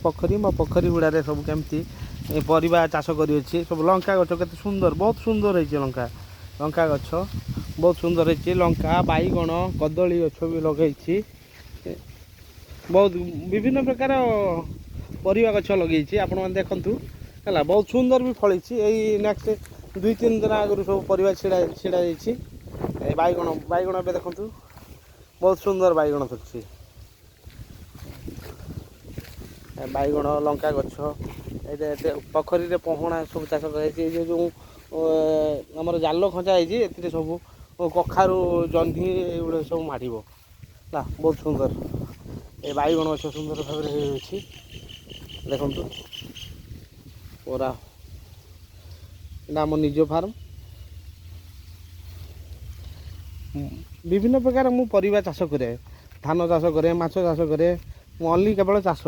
ପୋଖରୀ, ମୋ ପୋଖରୀ ହୁଡ଼ାରେ ସବୁ କେମିତି ପରିବା ଚାଷ କରିଅଛି। ସବୁ ଲଙ୍କା ଗଛ କେତେ ସୁନ୍ଦର, ବହୁତ ସୁନ୍ଦର ହେଇଛି ଲଙ୍କା। ଲଙ୍କା ଗଛ ବହୁତ ସୁନ୍ଦର ହେଇଛି। ଲଙ୍କା, ବାଇଗଣ, କଦଳୀ ଗଛ ବି ଲଗେଇଛି। ବହୁତ ବିଭିନ୍ନ ପ୍ରକାର ପରିବା ଗଛ ଲଗେଇଛି, ଆପଣମାନେ ଦେଖନ୍ତୁ। ହେଲା, ବହୁତ ସୁନ୍ଦର ବି ଫଳିଛି। ଏଇ ନେକ୍ସଟ 2-3 ଦିନ ଆଗରୁ ସବୁ ପରିବା ଛିଡ଼ା ଛିଡ଼ା ଯାଇଛି। ଏ ବାଇଗଣ, ବାଇଗଣ ଏବେ ଦେଖନ୍ତୁ, ବହୁତ ସୁନ୍ଦର ବାଇଗଣ ଧରିଛି। ବାଇଗଣ, ଲଙ୍କା ଗଛ। ଏଇଟା ପୋଖରୀରେ ପହଣା ସବୁ ଚାଷ କରାଯାଇଛି। ଏଇ ଯେଉଁ ଆମର ଜାଲ ଖଞ୍ଚା ହେଇଛି, ଏଥିରେ ସବୁ କଖାରୁ, ଜହ୍ନି ଏଇଗୁଡ଼ା ସବୁ ମାଡ଼ିବ। ହେଲା, ବହୁତ ସୁନ୍ଦର ଏ ବାଇଗଣ ଗଛ ସୁନ୍ଦର ଭାବରେ ହେଇଅଛି, ଦେଖନ୍ତୁ ପୁରା। ଏଇଟା ଆମ ନିଜ ଫାର୍ମ। ବିଭିନ୍ନ ପ୍ରକାର ମୁଁ ପରିବା ଚାଷ କରେ, ଧାନ ଚାଷ କରେ, ମାଛ ଚାଷ କରେ। ମୁଁ ଅନଲି କେବଳ ଚାଷ।